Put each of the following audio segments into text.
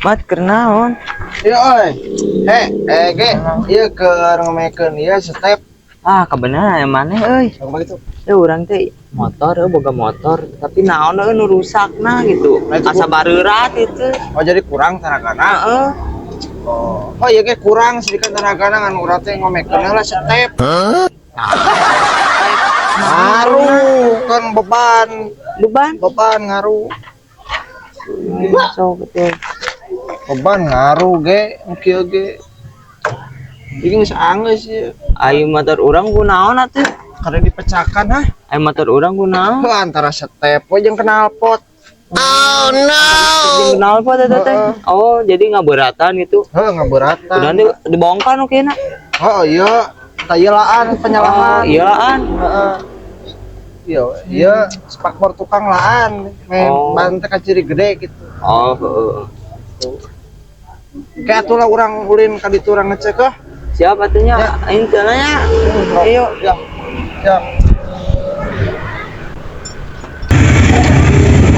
Mat keur naon? Iya oi. He, ge, ieu keur ngomekeun ieu step. Ah, kebenaran maneh euy. Kumaha gitu? Eh, urang teh motor euy, boga motor, tapi naon euy nu rusakna gitu. Nah, itu Asa bareurat itu. Oh, jadi kurang tenagana. Heeh. Oh, oh iya ge kurang sedikit tenagana ngan urang teh ngomekeun lah step. Ngaruh kan beban, Beban. Beban ngaruh. So gitu. Beban ngaruh ge, kieu ge. Iki geus anggeus ieu. Ayo motor urang ku naon atuh? Karena dipecahkan hah? Ayo motor urang ku naon? Heuh, antara step we jeung knalpot. Jeung knalpot eta teh. Oh, jadi ngaberatan gitu. Heuh, ngaberatan. Udah dibongkar nu kena. Oh iya, tah ieu laan penyalahan. Oh, iya laan. Heeh. Iya, iya spakbor tukang laan, main Oh. ban teh kaciri gede gitu. Oh, heeh. Kayak atuh lah urang ulin ka ditu urang ngecek ah. Siap atunya. Ya. Intinya nya. Ayo. Ya. Siap.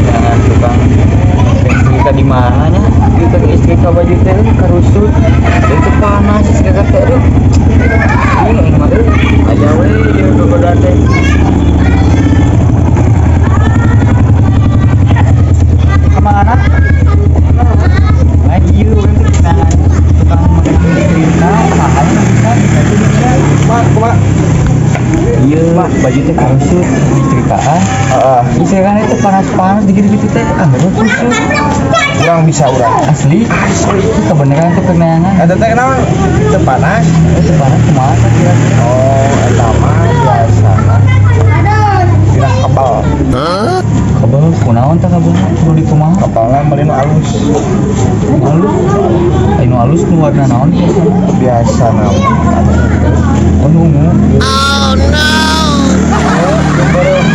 Jangan tukang istrika di mana nya? Ieu teh istrika baju teh karusut. Itu panas istrika teh aduh. Ini aing mah euy. Aya we ieu gogodan teh. Kemana? Nah, iya, urang teh tunangan tukang istrika, saha nya bisa, bisa bisa. Kumaha, kumaha? Iya, baju teh karusut, istrikaan. Heeh. Istrikaan itu panas-panas dikit-dikit teh, anggar kusut. Urang bisa urang. Asli, itu kebenaran tuh kenayangan. Eta teh naon? Teu panas. Itu panas kumaha teh kira-kira? Oh, eta mah biasana dina kabel. Kabel kunaon teh kabel kudu dikumaha? Kabelna meuli nu alus. Alus. Ai nu alus nu warna naon biasana? Biasana mah anu Oh, nu ungu. Nu beureum.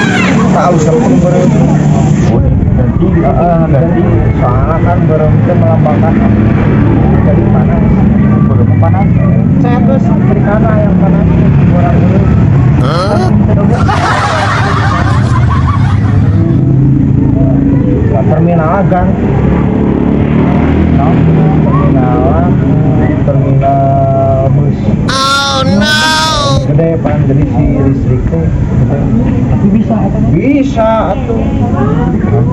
Ka alus nu beureum. Oh, ganti gitu. Heeh, ganti. Soalnya kan beureum teh melambangkan jadi panas. Beureum mah panas. Saya tuh setrikana yang panas orang beureum. Nah, terminal ganti. Naon? Terminal terminal bus. Oh no. Gede pan jadi si listrik teh gede. Tapi bisa eta mah. Bisa atuh.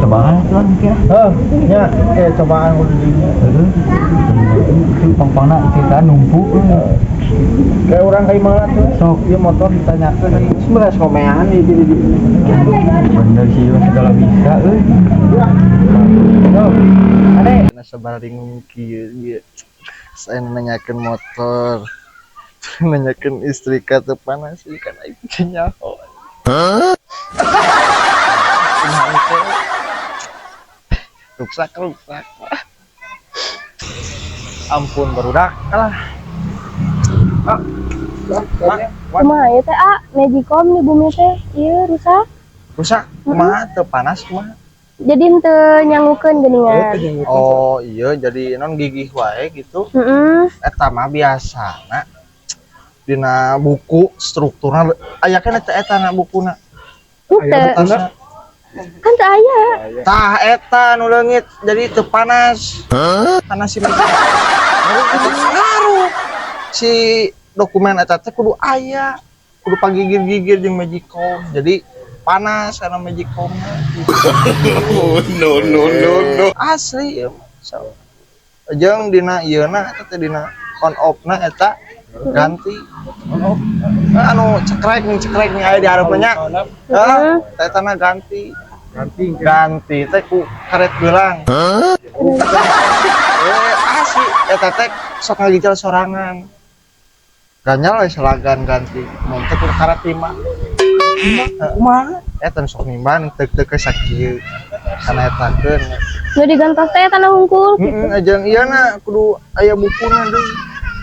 Cobaan atuh lah kira. Heh, nya kayak cobaan kudu dinya. Heeh. Itu pang-pangna cerita numpuk. Kayak orang kayak mana tuh? Sok. Iya motor ditanyakan. Sebenarnya ngomean di di. Bener sih segala bisa euy. Ya. Tuh. Ade. Nah, sabar ringung kieu ieu. Saya nanyakeun motor. Nanyakeun istri ka teu panas ieu kan aing teu nyaho. Kumaha teh? Ruksak ruksak. Ampun barudak lah. Ah. Kumaha ieu teh, ah, Magicom di bumi teh ieu rusak. Rusak kumaha teu panas kumaha? Jadi henteu nyangukeun geuningan. Oh iya jadi non gigih wae gitu. Heeh. Eta mah biasana dina buku strukturna aya kan eta eta na bukuna. Henteu. Tasna. Kan teu aya. Tah eta nu leungit jadi teu panas. Panas si ngaruh. Si dokumen eta teh kudu aya, kudu pagigir-gigir jeung Magicom. Jadi panas karena Magicom. No, no, no, no. Asli ieu mah. So. Jeung dina ieuna eta teh dina on off na eta ganti. On off. Anu cekrek nih aya di hareupeun nya. Heeh, eta na ganti. Ganti ganti teh ku karet belang. Asli eta teh sok ngagijal sorangan. Ganyal we selagan ganti. Mun teh ku karet 5. Kumaha? Eta sok nimban teuk-teuk sakieu. Kana etakeun. Nu digantos teh tanah hungkul gitu. Heeh, jeung ieu na kudu aya bukuna deui.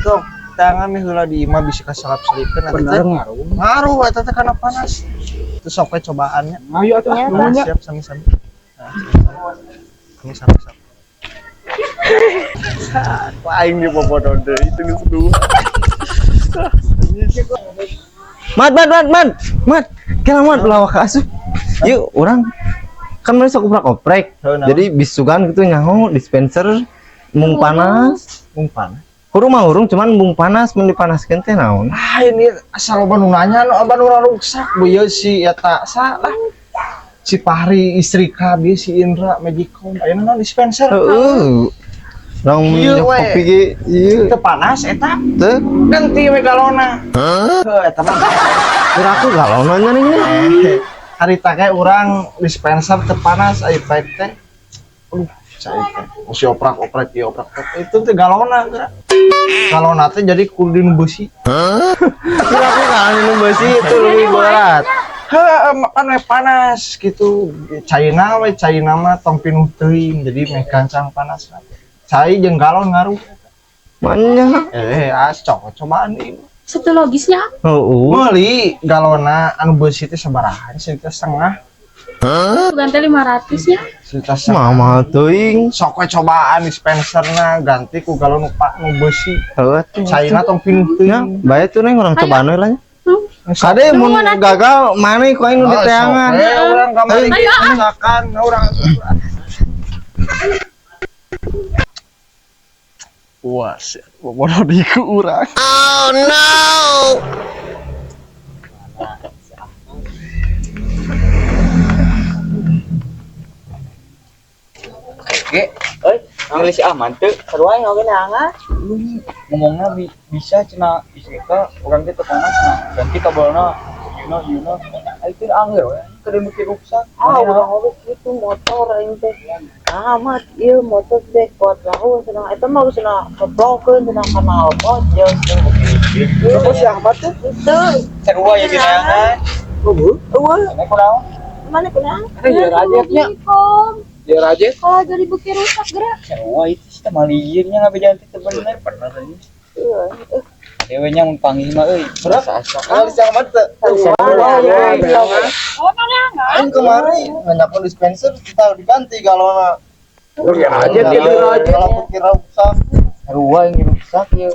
Sok tangan meh heula di imah bisa kasalap-selipkeun eta teh. ngaruh. Ngaruh eta teh kana panas. Terus sok we cobaannya. Ayo atuh Nya, Nah, siap sami-sami. Nah, sami-sami. Sami-sami. Wah, aing dibobodo deui itu geus dua. Mat, mat, mat, mat. Mat, kela mat lawak ka asup. Yuk, urang Kan mana sok oprek-oprek. Jadi bisugan gitu nyaho dispenser mung panas. Mung panas. Hurung mah hurung cuman mung panas mun dipanaskeun teh naon. Ah ini asal loba nu nanya nu aba nu ruksak bu ieu si eta sa lah. Si Fahri istri ka bieu si Indra Magicom ayeuna naon dispenser. Heeh. Nang Ieu we. kopi ge ieu Teu panas eta. teu Ganti we galona. Heuh eta mah. kira aku galona nya nih. Harita ge urang dispenser teu panas aya pek teh. Aduh, cai teh. Si oprak-oprek ieu oprak itu teh galona geura. Galona teh jadi kudu nu beusi. Kira aku galona nu beusi itu lebih berat. Heuh, makan we panas gitu. Caina we caina mah tong pinuh teuing jadi meh gancang panas. Cai jeung galon ngaruh. Manya. As cok cobaan ieu. Satu logisnya. Heeh. Meuli galona anu beusi teh sabaraha? Sejuta setengah. Ganti 500 nya. Sejuta setengah. Mama teuing. Sok we cobaan dispenserna ganti ku galon nu pak nu beusi. Heuh atuh. Caina tong pinuh Nya, teuing. bae tuh neng orang cobaan we lah nya. Kade mun gagal maneh ku aing nu diteangan. Urang kamari misalkan urang. Wah, bodoh di ku urang. Oh no. Oke, euy, ngeuli si Ahmad teu Sarua aing oge neangan. ngomongna bisa cenah istri ka urang teh teu panas cenah ganti kabelna you know. Ai teh angeur we keur beuki ruksak. Ah, urang oge kitu motor aing teh. Amat ieu motor teh kuat lahu cenah eta mah cenah keplokeun cenah kana knalpot jeung Terus si Ahmad teh teu. Sarua ya dinaangan. Eueuh. Eueuh. Mana kunaon? Mana kunaon? Ya rajetnya. Ya rajet. Kalau jadi bukti rusak gerak. Sarua itu sih malieurnya ngabejan teh bener pernah tadi. Heeh. Dewe nya mun panggih mah euy. Asa-asa. Kalau si Ahmad teh. Sarua. Oh, mana Aing kemari nganyakeun dispenser kita diganti galona. Ya rajet ya rajet. Kalau kira rusak. Sarua yang rusak ieu.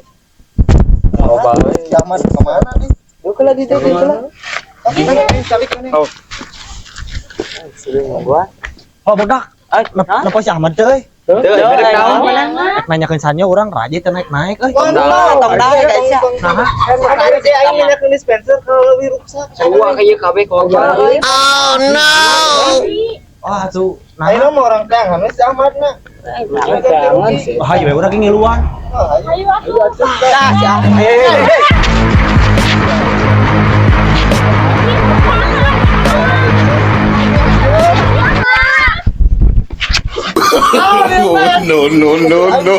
Loba we. Si Ahmad kemana nih? Duh lah di dieu lah. Oh. Oh bedak. Napa si Ahmad teh euy? Teu, bedek naon? Nanyakeun sanyo urang raja teh naik-naik euy. Tong dah guys ya. Nah, Kemarin sih aing nanyakeun dispenser kalau lebih rusak. Sarua ka ieu kabeh korban. Oh no. wah atuh. Ayeuna mah orang teangan we si Ahmad na. Jangan sih. Wah, ieu urang ge ngiluan. Ayo atuh. Tah si Ahmad. No no no no.